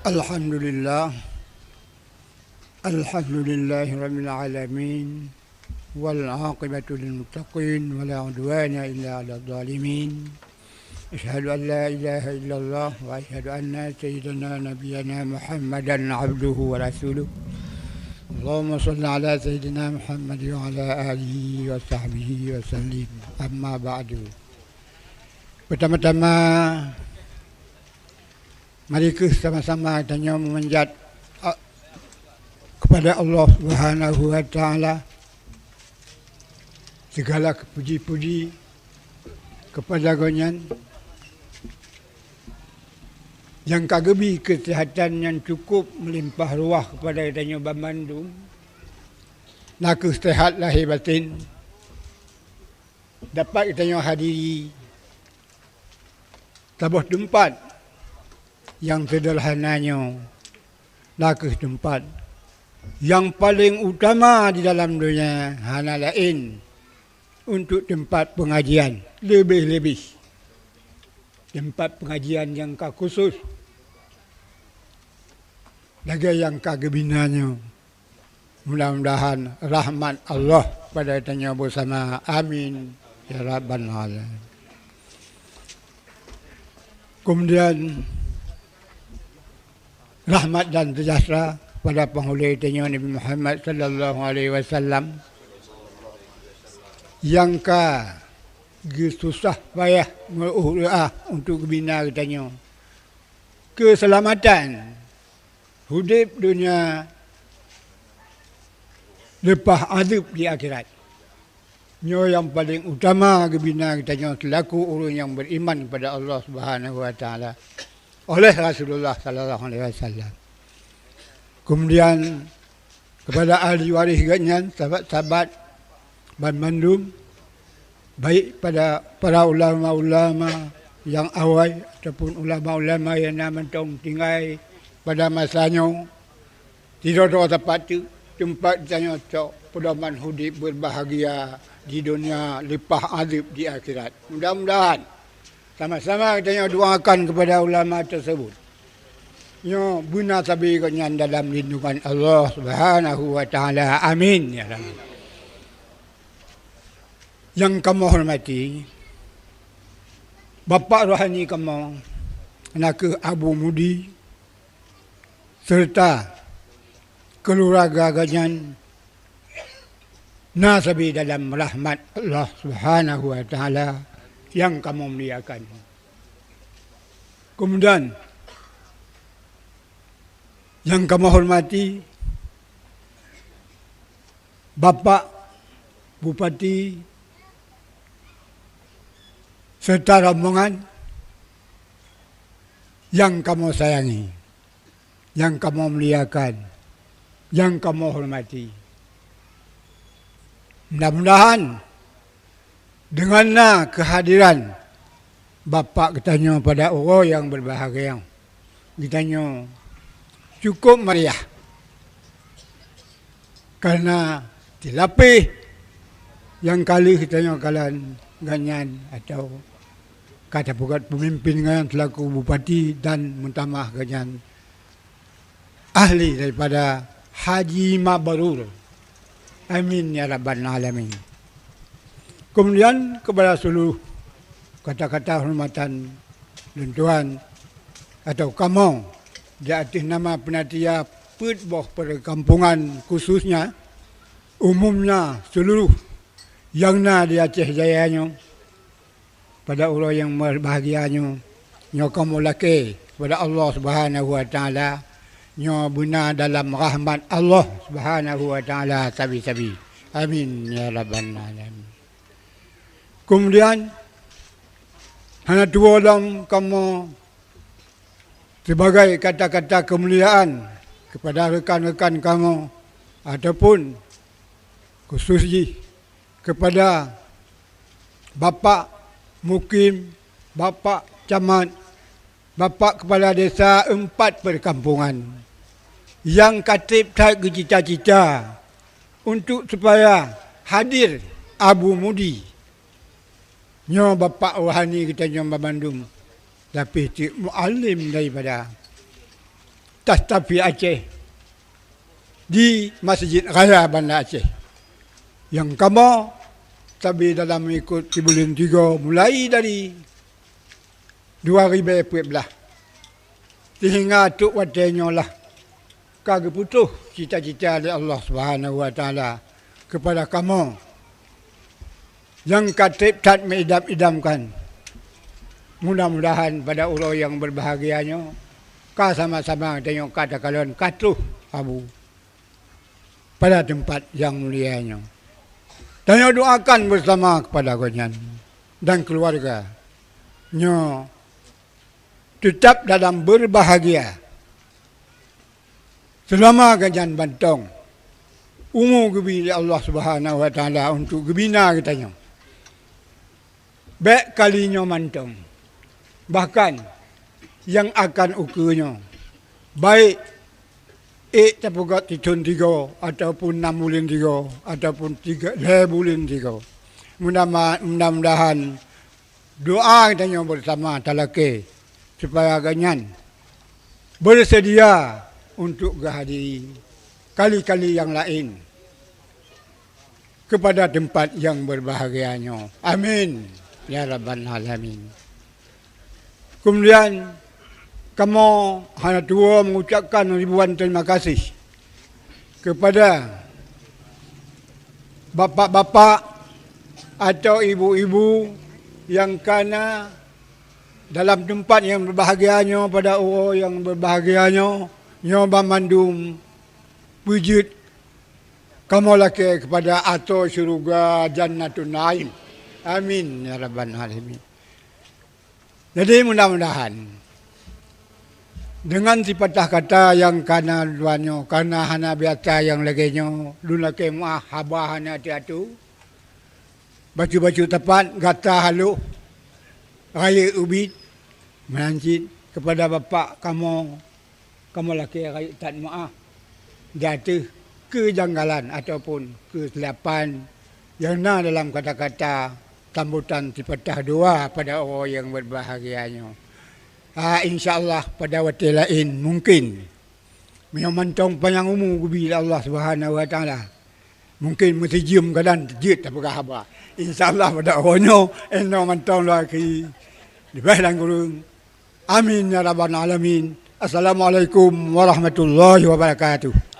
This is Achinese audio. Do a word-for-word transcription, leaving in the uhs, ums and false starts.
Alhamdulillah. Alhamdulillahirabbil alamin. Wal aqibatu lil muttaqin wa la udwana illa 'alal zalimin. Asyhadu an la ilaha illallah wa asyhadu anna sayyidana nabiyyana Muhammadan abduhu wa rasuluh. Allahumma shalli ala sayyidina Muhammad wa ala alihi wa sahbihi wa sallim. Amma ba'du. Pertama-tama, mari kheueh sama-sama tanyoe meumanjat, a, kepada Allah Subhanahu wa Taala, segala puji-puji kepada Gobnyan nyang ka geubri keuseuhatan nyang cukup meulimpah ruah kepada tanyoe banmandum, na kheueh seuhat lahé baten, dapat geutanyoe hadiri saboh teumpat nyang seudeurhana nyoe, na kheueh teumpat nyang paleng utama di dalam donya, hana laén untuk teumpat peungajian, leubeh-leubeh teumpat peungajian nyang ka khusos lagée nyang ka geubina nyoe. Mudah-mudahan rahmat Allah pada tanyoe beusama. Amin, ya rabbal alamin. Keumudian, rahmat dan seujahteura pada panghulée tanyoe Nabi Muhammad sallallahu alaihi wasallam, nyang ka geususah payah meu'uh-u'ah untuk geubina geutanyoe keuseulamatan udeb donya leupah azeub di akhirat. Nyoe nyang paleng utama geubina geutanyoe seulaku ureuëng nyang beriman kepada Allah Subhanahu wa Taala oleh Rasulullah sallallahu alaihi wasallam. Keumudian, kepada ahli waréh geuhnyan, sahabat-sahabat banmandum, baik pada para ulama-ulama nyang awai ataupun ulama-ulama nyang na mantong tinggai pada masa nyoe, sidroe-droe teumpat teuk, teumpat tanyoe cok peudoman udeb beubahgia di donya leupah azeub di akhirat. Mudah-mudahan sama-sama tanyoe doakan kepada ulama tersebut. Nyoe beuna sabe gobnyan dalam lindungan Allah Subhanahu wa Taala. Amin, ya Rabbal. Nyang kamoe hormati, bapak rohani kamoe, na kheueh Abu Mudi, serta keuluwarga gobnyan, na sabe dalam rahmat Allah Subhanahu wa Taala nyang kamoe muliakan. Keumudian, nyang kamoe hormati, Bapak Bupati serta rombongan nyang kamoe sayangi, nyang kamoe muliakan, nyang kamoe hormati. Mudah-mudahan deungon na keuhadiran Bapak geutanyoe pada uroe nyang beubahgia, geutanyoe cukup meriah. Kareuna silapeh nyang ka lheueh tanyoe kalon gobnyan atau ka tapeugét peumimpén gobnyan seulaku bupati dan meutamah gobnyan ahli daripada haji mabrur. Amin ya rabbal alamin. Keumudian keupada seuluruh kata-kata hormatan lôn tuan atau kamoe di ateueh nama peunatia peuet boh peukampungan, khususnya umumnya seuluruh nyang na di Aceh Jaya nyoe, pada uroe nyang beubahgia nyoe, nyoe kamoe lakée keupada Allah Subhanahu wa Taala, nyoe beuna dalam rahmat Allah Subhanahu wa Taala sabe-sabe. Amin ya rabbal alamin. Keumudian, hana tuwoe lom kamoe sibagai kata-kata keumuliaan keupada rekan-rekan kamoe, ataupun khusus jih keupada Bapak Mukim, Bapak Camat, Bapak Kepala Desa empat perkampungan nyang ka treb that geucita-cita untuk supaya hadir Abu Mudi. Nyoe Bapak rohani geutanyoe banmandum, lapeh teuk mualem daripada Tastafi Aceh di Masjid Raya Banda Aceh. Nyang kamoe tabi dalam ikot sibuleuen tiga mulai dari dua ribèe peuet blah, seuhingga trok watèe nyoe lah ka geuputôh cita-cita lé Allah Subhanahu wa Taala keupada kamoe nyang ka trép that meuidam-idamkan. Mudah-mudahan pada uroe nyang beubahgia nyoe ka sama-sama tanyoe ka takalon ka troh Abu pada teumpat nyang mulia nyoe. Tanyoe doakan beusama keupada gobnyan dan keuluwarga nyoe teutab dalam beubahgia seulama gobnyan mantong umu geubri lé Allah Subhanahu wa Taala untuk geubina geutanyoe. Bèk kali nyoe mantong, bahkan nyang akan ukeue nyoe, baik ék tapeugöt sithon tiga, ataupun nam buleuen tiga, ataupun tiga, lhèe buleuen tiga. Mudah-, mudah-mudahan doa geutanyoe beusama talakèe supaya gobnyan beuseudia untuk geuhadiri kali-kali nyang laén keupada teumpat nyang beubahgia nyoe. Amin, ya rabbal alamin. Keumudian, kamoe hana tuwoe mengucapkan ribuan terima kasih keupada bapak-bapak atau ibu-ibu nyang ka na dalam teumpat nyang beubahgia nyoe, pada uroe nyang beubahgia nyoe, nyoe banmandum beujeuet kamoe lakèe keupada atô syeuruga Jannatun Naim. Amin, ya rabbal alamin. Jadi, mudah-mudahan deungon sipatah kata nyang ka na dua nyoe, kareuna hana biasa nyang lagèe nyoe, lôn lakèe meu'ah haba hana teuatu. Bacut-bacut teumpat gata haloh rayeuk ubit, meunan cit keupada bapak kamoe, kamoe lakèe rayeuk that meu'ah di ateueh keujanggalan ataupun keusilapan nyang na dalam kata-kata sambutan sipatah dua pada uroe nyang beubahgia nyoe. Ah, insya Allah pada watèe laén mungken. Meunyoe mantong panyang umu geubri lé Allah Subhanahu wa Taala, mungken meusijeuem kadang jeuet tapeugah haba. Insya Allah pada uroe nyoe, inoe mantong lôn akhéri. Leubeh dan kureueng. Amin ya rabbal alamin. Assalamualaikum warahmatullahi wabarakatuh.